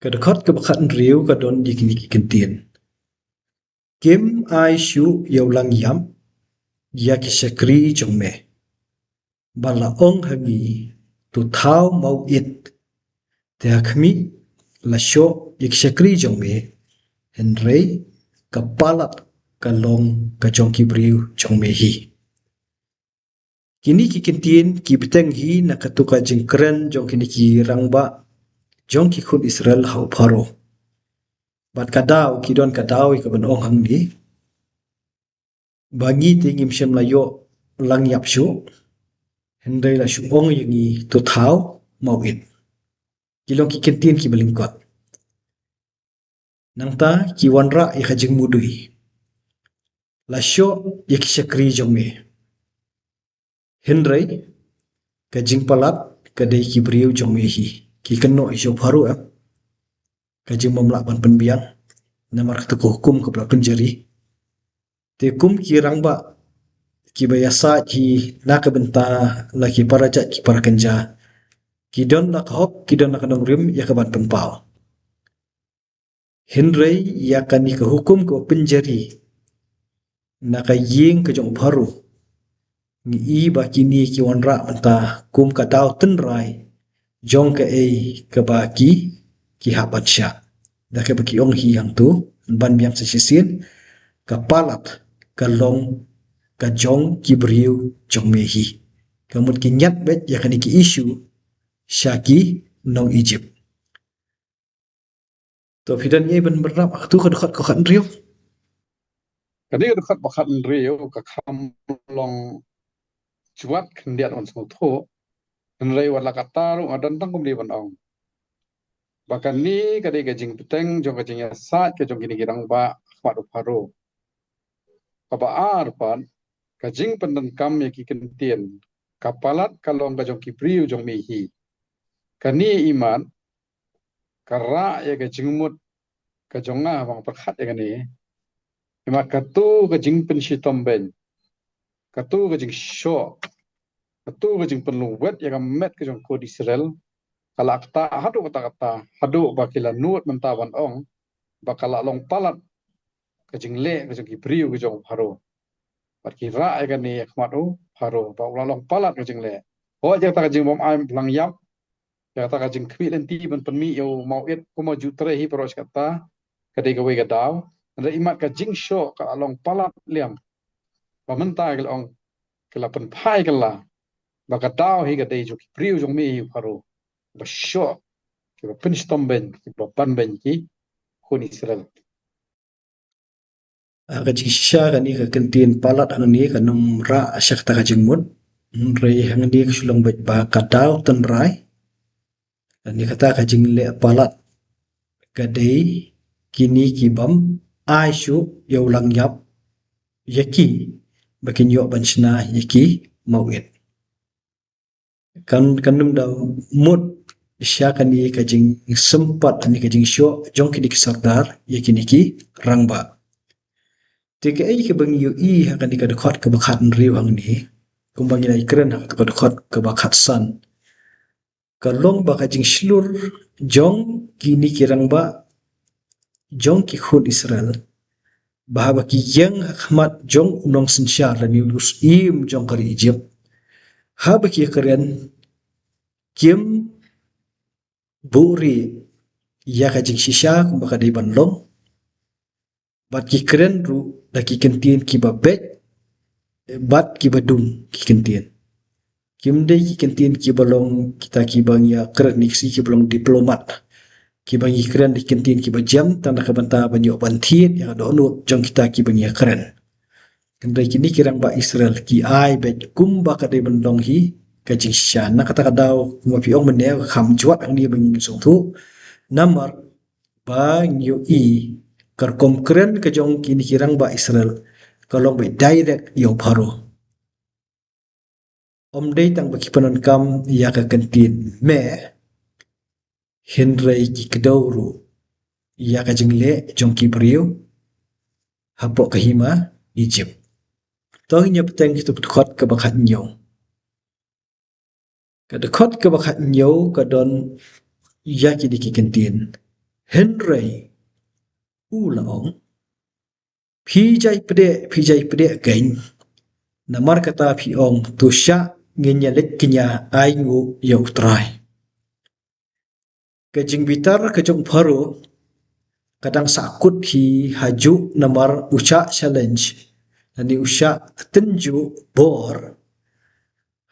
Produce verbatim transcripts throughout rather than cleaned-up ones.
Ka dkhot kaba khathynriew ka don ïa kine ki kyntien: Kim ai shuh ïa u lang ïap ïa ki shakri jong me, bad la ong ha ngi, to thaw maw it. Te ha khmih, la shoh ïa ki shakri jong me, hynrei ka palat ka long ka jong ki briew jong me hi. Kine ki kyntien ki bteng hi na katu ka jingkren jong kine ki rangbah jong ki khun Israel ha u Pharaoh. Bad ka daw, ki don ka daw ïa kaban ong hangne, ba ngi te ngim shym la ïoh lang ïap shuh, hynrei la shu ong ïa ngi, to thaw maw it. Ki long ki kyntien kiba lyngkot. Nangta ki wanrah ïa ka jingmudui: La shoh ïa ki shakri jong me, hynrei ka jingpalat ka dei ki briew jong me hi. Ki kynnoh ïa u Pharaoh, em, ka jingbymlah ban pynbiang namar kata ka hukum kaba la pynjari. Te kum ki rangbah kiba ïasaid hi na ka bynta la ki para jait ki para kynja, ki don la ka hok, ki don la ka nongrim ïa kaban pynpaw. Hynrei ïa kane ka hukum kaba pynjari na ka ïing ka jong u Pharaoh, ngi i ba kine ki wanrah mynta kum ka daw tynrai jong kaei kaba ki, ki hap ban shah. Da kaba ki ong hi hangto, ban biang sa shisien, ka palat ka long ka jong ki briew jong me hi. Ka mut ki ñiad beit ïa kane ka issue sha ki nong Egypt. To, phi don ei ban bynrap ha katu ka dkhot ka khathynriew? Kane ka dkhot ba khathynriew ka kham long jwat khyndiat ban sngewthuh, hynrei wat la katta ruh nga don tang kumne ban ong, ba kane ka dei ka jingbteng jong ka jingïasaid ka jong kine ki rangbah ha khmat u Pharaoh. Kaba ar pat, ka jingpyndonkam ïa ki kyntien, ka palat ka long ka jong ki briew jong me hi. Kane imat ka rah ïa ka jingmut ka jong nga ba nga pyrkhat ïa kane. Imat katu ka jingpynshitom beiñ, katu ka jingshoh, katu ka jingpynlwet ïa ka met ka jong ki khun Israel, ka la ktah haduh katta katta, haduh ba ki la nud mynta ban ong ba ka la long palat ka jingleh ka jong ki briew ka jong u Pharaoh. Bad ki rah ïa kane ha khmat u Pharaoh ba u la long palat ka jingleh. Hooid, ïa kata ka jingbym ai lang ïap, ïa kata ka jingkhmih lynti ban pynmih ïa u maw it, kumba ju trei hi baroh shi katta, ka dei kawei ka daw. Hynrei imat ka jingshoh ka la long palat liam, ba mynta ki la ong, ki la pynphai kylla ba ka daw hi ka dei jong ki briew jong me hi u Pharaoh, ba shoh, kiba pynshitom beiñ, kiba ban beiñ ki khun Israel. Ah, ka jingshisha kane ka kyntien palat hangne kan ym rah sha kata ka jingmut. Hynrei hangne ka shu long beit ba ka daw tynrai. Kane kata ka jingleh palat ka dei kine kibym ai shuh ïa u lang ïap ïa ki ba kin ïoh ban shna ïa ki maw it. Kan, kan ym da mut sha kane ka jingsympat, kane ka jingshoh jong kine ki sordar ïa kine ki rangbah. Te kaei kaba ngi ïohi ha kane ka dkhot kaba khathynriew hangne, kumba ngi la ïakren ha ka dkhot kaba khatsan, ka long ba ka jingshlur jong kine ki rangbah jong ki khun Israel, ba haba ki ïeng ha khmat jong u nongsynshar lane u syiem jong ka ri Egypt, haba ki kren, kim buhrieh ïa ka jingshisha kumba ka dei ban long, bad ki kren ruh da ki kyntien kiba beit bad kiba dum ki kyntien. Kim dei ki kyntien kiba long kita kiba ngi ïakren, ngi sngew kiba long diplomat, kiba ngi kren da ki kyntien kiba jem tang na ka bynta ban ïoh ban thied ïa ka dohnud jong kita kiba ngi ïakren. Hynrei kine ki rangbah Israel ki ai beit kumba ka dei ban long hi ka jingshisha. Na kata ka daw, kumba phi ong mynne, ka kham jwat hangne ba ngi sngewthuh. Namar ba ngi ïohi ka rukom kren ka jong kine ki rangbah Israel ka long beit direct ïa u Pharaoh. Ym dei tang ba ki pyndonkam ïa ka kyntien me, hynrei ki kdew ruh ïa ka jingleh jong ki briew hapoh ka hima Egypt. To ngin ïa bteng ïa katu ka dkhot kaba khathynñiew. Ka dkhot kaba khathynñiew ka don ïa kine ki kyntien: Hynrei u la ong, phi jai pdeh, phi jai pdeh keiñ. Namar kata phi ong, to shah, ngin ïa leit kñia ainguh ïa U Trai. Ka jingbitar ka jong u Pharaoh ka dang sahkut hi hajuh namar u shah challenge, lane u shah tynjuh bor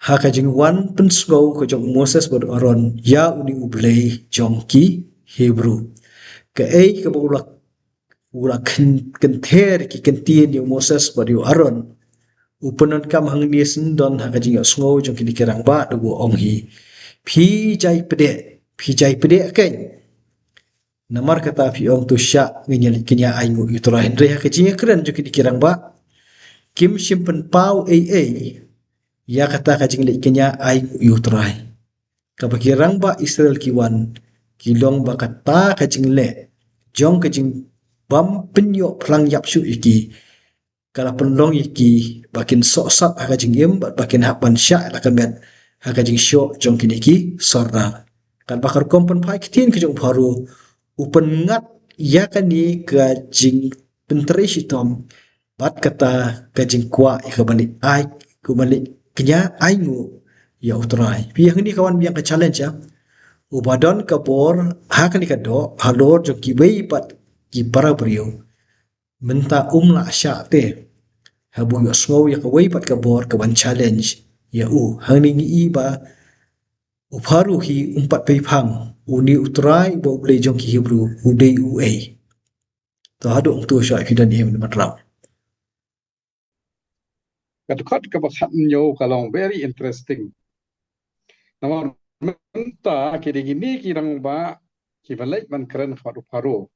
ha ka jingwan pynsngew ka jong u Moses bad u Aaron ïa une u Blei jong ki Hebru. Kaei kaba u la, u la kyn-, kynther ki kyntien ïa u Moses bad ïa u Aaron, u pyndonkam hangne syndon ha ka jingïohsngew jong kine ki rangbah da u ong hi, phi jai pdeh, phi jai pdeh keiñ. Namar kata phi ong, to shah, ngin ïa leit kñia ainguh ïa U Trai. Hynrei ha ka jingïakren jong kine ki rangbah, kim shym pynpaw ei ei ïa kata ka jingleit kñia ainguh ïa U Trai. Kaba ki rangbah Israel ki wan, ki long ba kata ka jingleh jong ka jingbym pynïoh phlang ïap shuh ïa ki, ka la pynlong ïa ki ba kin sohsat ha ka jingim, bad ba kin hap ban shah la ka met ha ka jingshoh jong kine ki sordar. Katba ka rukom pynphai ktien ka jong u Pharaoh, u pynngat ïa kane ka jingpyntrei shitom bad kata ka jingkwah ïa ka ban leit ai, ka ban leit kñia ainguh ïa U Trai. Phi, hangne ka wan biang ka challenge, ïa uba don ka bor ha kane ka doh halor jong kiwei pat ki para briew, mynta um lah shah te. Haba u ïohsngew ïa kawei pat ka bor ka ban challenge ïa u, hangne ngi i ba u Pharaoh hi um pat peiphang, une U Trai uba U Blei jong ki Hebru u dei uei. To haduh hangto shuwa, phi don em, Madrau? Ka dkhot kaba khathynñiew ka long very interesting. Namar mynta ki dei kine ki rangbah kiba leit ban kren ha khmat u Pharaoh.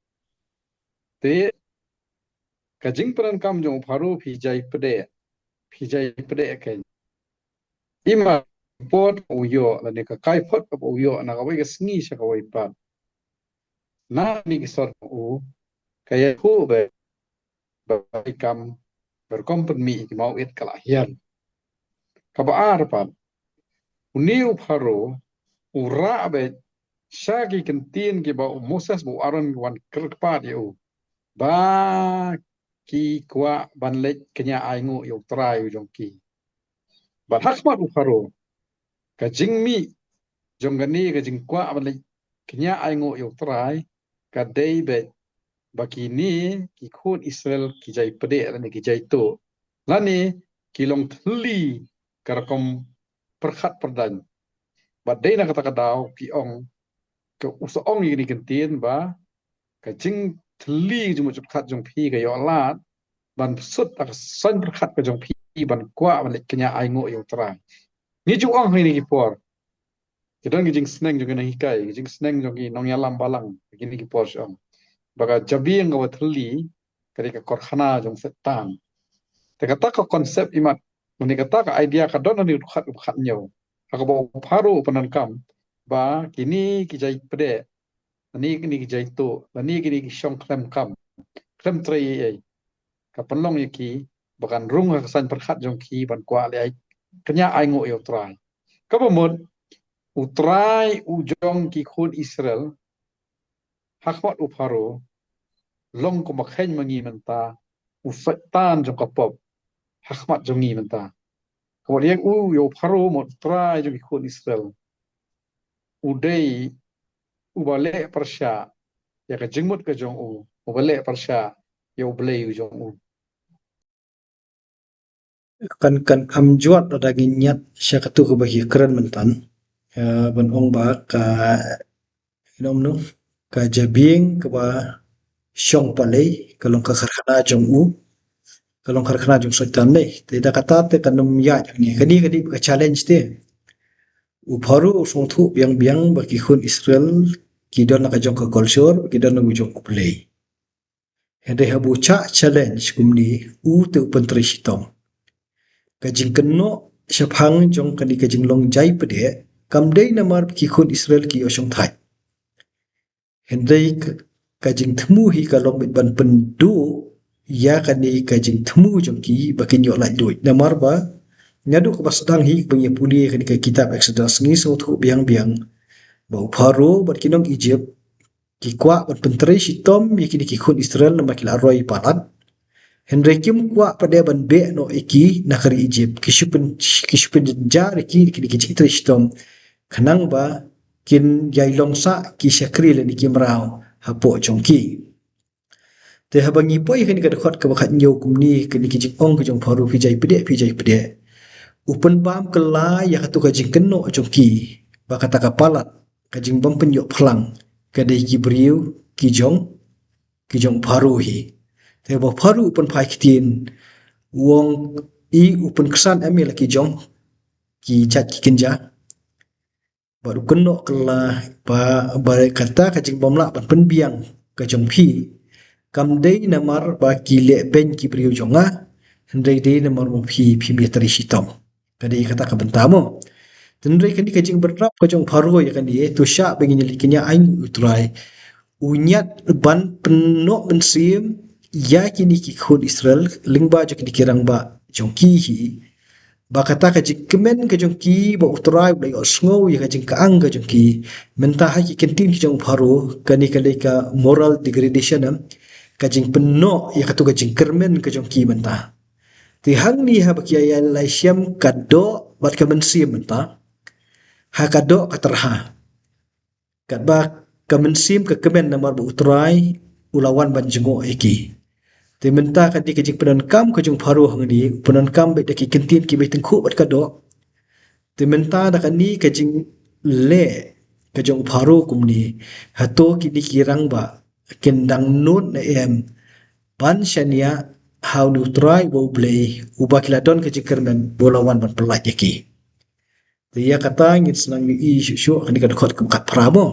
Te ka jingpyndonkam jong u Pharaoh, phi jai pdeh, phi jai pdeh keiñ. Imat phot u ïoh, lane ka kai phot kaba u ïoh na kawei ka sngi sha kawei pat, na kine ki sordar jong u, ka ïathuh beit ba ka kam ba rukom pynmih ki mawit ka la hiar. Kaba ar pat, une u Pharaoh u rah beit sha ki kyntien kiba u Moses bad u Aaron ki wan kyrpad ïa u, ba ki kwah ban leit kñia ainguh ïa U Trai u jong ki. Bad ha khmat u Pharaoh, ka jingmih jong kane ka jingkwah ban leit kñia ainguh ïa U Trai ka dei beit ba kine ki khun Israel ki jai pdeh lane ki jai tuh, lane ki long thylli ka rukom pyrkhat pyrdaiñ. Bad dei na kata ka daw phi ong, ka u sa ong ïa kine ki kyntien ba ka jingthylli ka jingmut jingpyrkhat jong phi ka ïoh lad ban sut ha ka saiñ pyrkhat ka jong phi ban kwah ban leit kñia ainguh ïa U Trai. Ngi ju ong ha kine ki por, ki don ki jingsneng jong ki nonghikai, ki jingsneng jong ki nongïalam balang ha kine ki por, shu ong ba ka jabieng kaba thylli ka dei ka karkhana jong Soitan. Te kata ka concept imat, lane kata ka idea ka don ha kane ka dkhot kaba khathynñiew, ha kaba u Pharaoh u pyndonkam ba kine ki jai pdeh, lane kine ki jai tuh, lane kine ki shong khlem kam, khlem trei ei ei, ka pynlong ïa ki ba kan rung ha ka saiñ pyrkhat jong ki ban kwah leit kñia ainguh ïa U Trai. Kaba mut, U Trai u jong ki khun Israel ha khmat u Pharaoh long kumba kheiñ ma ngi mynta, u Soitan jong ka pop ha khmat jong ngi mynta. Kaba ïeng u ïa u Pharaoh mut u trai jong ki khun Israel, u dei uba leh pyrshah ïa ka jingmut ka jong u, uba leh pyrshah ïa U Blei u jong u. Kan, kan kham jwat lada ngin ñiad sha katu kaba ki kren mynta. Eh, ban ong ba ka, you know, ka jabieng kaba shong palei ka long ka karkhana jong u, ka long karkhana jong Soitan ne. Te da kata te kan ym ïaid hangne. Kane ka dei ka challenge te. U Pharaoh u sngewthuh biang biang ba ki khun Israel ki don la ka jong ka culture, ki don la ka jong U Blei. Hynrei haba u chah challenge kumne, u te u pyntrei shitom. Ka jingkynnoh shaphang jong kane ka jinglong jai pdeh kam dei namar ki khun Israel ki ïoh shongthait. Hynrei ka, ka jingthmu hi ka long beit ban pynduh ïa kane ka jingthmu jong ki ba kin ïoh laitluid. Namar ba naduh kaba sdang hi ba ngi pule kane ka kitab Exodus ngi sngewthuh biang biang ba u Pharaoh bad ki nong Egypt ki kwah ban pyntrei shitom ïa kine ki khun Israel namar ki la roi palat. Hynrei kim kwah pat de ban beh noh ïa ki na ka ri Ijipt. Ki shu pyn, ki shu pynjynjar ïa ki, ïa kine ki jingtrei shitom, khnang ba kin ïai long sah ki shakri lane ki mraw hapoh jong ki. Te haba ngi poi ha kane ka dkhot kaba khathynñiew kumne, kane ka jingong ka jong u Pharaoh, phi jai pdiang, phi jai pdiang. U pynbam kylla ïa kato ka jingkynnoh jong ki ba kata ka palat, ka jingbym pynïoh phlang, ka dei ki briew ki jong, ki jong u Pharaoh hi. Te ba u Pharaoh u pynphai ktien, u ong, i u pynksan em ïa la ki jong ki jait ki kynja. Bad u kynnoh kylla ba, ba kata ka jingbymlah ban pynbiang ka jong phi, kam dei namar ba ki leh beiñ ki briew jong nga, hynrei dei namar ba phi, phim ïatrei shitom. Ka dei kata ka bynta mo. Hynrei kane ka jingbynrap ka jong u Pharaoh ïa kane, to shah ba ngin ïa leit kynja ainguh ïa u Trai. U ñiad ban pynnoh mynsiem ïa kine ki khun Israel lyngba jong kine ki rangbah jong ki hi. Ba kata ka jingkmen ka jong ki, ba u Trai u la ïohsngew ïa ka jingkyang ka jong ki. Mynta ha ki ktien ki jong u Pharaoh, kane ka dei ka moral degradation, em. Ka jingpynnoh ïa kato ka jingkyrmen ka jong ki mynta. Te hangne haba ki ïa la shem ka doh bad ka mynsiem mynta, ha ka doh ka tyrha. Katba ka mynsiem ka kmen namar ba u Trai u la wan ban jngoh ïa ki. Te mynta ka dei ka jingpyndonkam ka jong u Pharaoh hangne, u pyndonkam beit da ki ktien kiba tyngkhuh bad ka doh. Te mynta da kane ka jingleh ka jong u Pharaoh kumne, hato kine ki rangbah kin dang nud ne em ban shaniah ha une u Trai uba u Blei, uba ki la don ka jingkyrmen, ba u la wan ban pyllait ïa ki. Te ïa kata ngin sa nang ïohi shuh shuh ha kane ka dkhot kaba khatphra mo.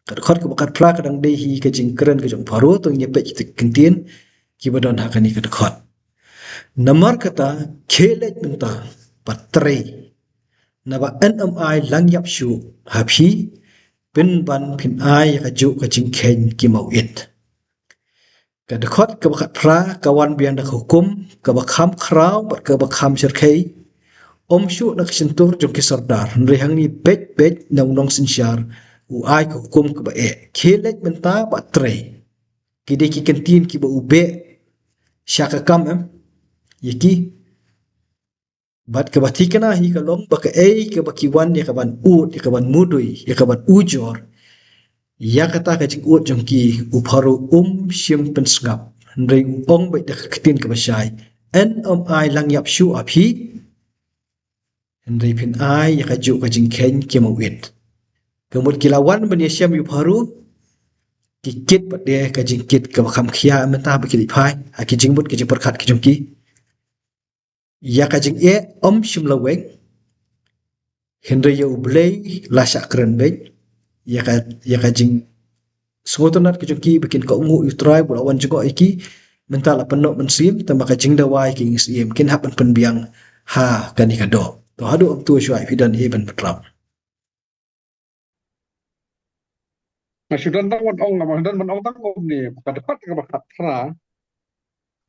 Ka dkhot kaba khatphra ka dang dei hi ka jingkren ka jong u Pharaoh, to ngin ïa peit kita ki ktien kiba don ha kane ka dkhot. Namar kata, khie leit mynta bad trei. Naba yn ym ai lang ïap shuh ha phi, pynban phin ai ïa kajuh ka jingkheiñ ki mawit. Ka dkhot kaba khatphra ka wan biang da ka hukum kaba kham khraw bad kaba kham shyrkhei. Ym shuh na ka shyntur jong ki sordar, hynrei hangne beit beit na u nongsynshar u ai ka hukum kaba eh. Khie leit mynta bad trei. Ki dei ki ktien kiba u beh sha ka kam, em, ïa ki. Bad kaba thikna hi ka long ba kaei kaba ki wan ïa ka ban ud, ïa ka ban mudui, ïa ka ban ujor, ïa kata ka jingud jong ki, u Pharaoh um shym pynsngap. Hynrei u ong beit da ka ktien kaba shai, yn ym ai lang ïap shuh ha phi, hynrei phin ai ïa kajuh ka jingkheiñ ki mawit. Ka mut ki la wan ban ïashem ïa u Pharaoh, ki kit pat de ka jingkit kaba kham khia mynta ba ki leit phai ha ki jingmut ki jingpyrkhat ki jong ki. Ïa ka jingeh ym shym la weng, hynrei ïa u Blei la shah kren beit. Ïa ka, ïa ka jingsngewtynnat ka jong ki ba kin kohnguh ïa u Trai ba u la wan jngoh ïa ki, mynta la pynnoh mynsiem, tangba ka jingdawa ïa ki ïing syiem kin hap ban pynbiang ha kane ka doh. To haduh kumto shuwa, phi don ei ban bynrap? Nga shu don tang ban ong, nga shu don ban ong tang kumne, ka dkhot kaba khatphra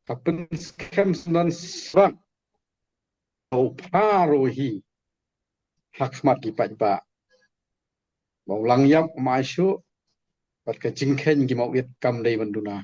ka pynskhem syndon sbak u Pharaoh hi ha khmat ki paidbah, ba u lang ïap um ai shuh, bad ka jingkheiñ ki mawit kam dei ban duna.